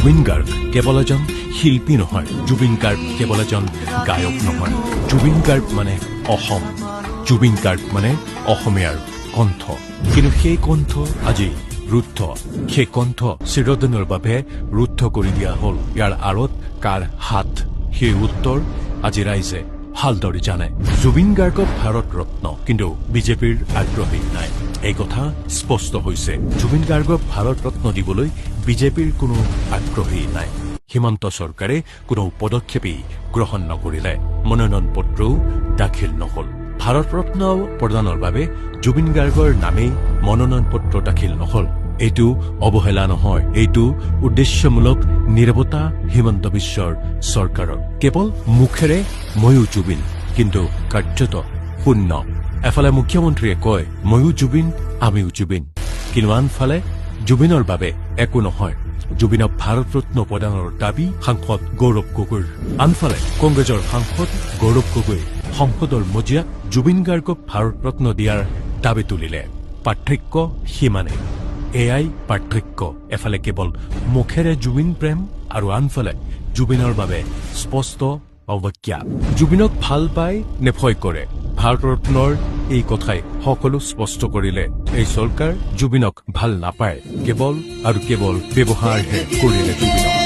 জুবিন গাৰ্গ কেৱল এজন শিল্পী নহয়, জুবিন গাৰ্গ কেৱল এজন গায়ক নহয়, জুবিন গাৰ্গ মানে অসম, জুবিন গাৰ্গ মানে অসমীয়াৰ কণ্ঠ। কিন্তু সেই কণ্ঠ আজি ৰুদ্ধ, সেই কণ্ঠ চিৰদিনৰ বাবে ৰুদ্ধ কৰি দিয়া হ'ল। ইয়াৰ আঁৰত কাৰ হাত, সেই উত্তৰ আজি ৰাইজে ভালদৰে জানে। জুবিন গাৰ্গক ভাৰত ৰত্ন, কিন্তু বিজেপিৰ আগ্ৰহেই নাই। এই কথা স্পষ্ট হৈছে। জুবিন গাৰ্গক ভাৰত ৰত্ন দিবলৈ বিজেপিৰ কোনো আগ্ৰহেই নাই। হিমন্ত চৰকাৰে কোনো পদক্ষেপেই গ্ৰহণ নকৰিলে, মনোনয়ন পত্ৰও দাখিল নহল। ভাৰত ৰত্ন প্ৰদানৰ বাবে জুবিন গাৰ্গৰ নামেই মনোনয়ন পত্ৰ দাখিল নহল। এইটো অৱহেলা নহয়, এইটো উদ্দেশ্যমূলক নিৰৱতা হিমন্ত বিশ্বৰ চৰকাৰৰ। কেৱল মুখেৰে ময়ো জুবিন, কিন্তু কাৰ্যত শূন্য। এফালে মুখ্যমন্ত্ৰীয়ে কয়, ময়ো জুবিন, আমিও জুবিন, কিন্তু আনফালে জুবিনৰ বাবে একো নহয়। জুবিনক ভাৰত ৰত্ন প্ৰদানৰ দাবী সাংসদ গৌৰৱ গগৈৰ। আনফালে কংগ্ৰেছৰ সাংসদ গৌৰৱ গগৈ সংসদৰ মজিয়াত জুবিন গাৰ্গক ভাৰত ৰত্ন দিয়াৰ দাবী তুলিলে। পাৰ্থক্য সিমানেই, এয়াই পাৰ্থক্য। এফালে কেৱল মুখেৰে জুবিন প্ৰেম আৰু আনফালে জুবিনৰ বাবে স্পষ্ট অৱজ্ঞা। জুবিনক ভাল পায় নে ভয় কৰে, ভাৰত ৰত্নৰ এই কথাই সকলো স্পষ্ট কৰিলে। এই চৰকাৰ জুবিনক ভাল নাপায়, কেৱল আৰু কেৱল ব্যৱহাৰহে কৰিলে জুবিনক।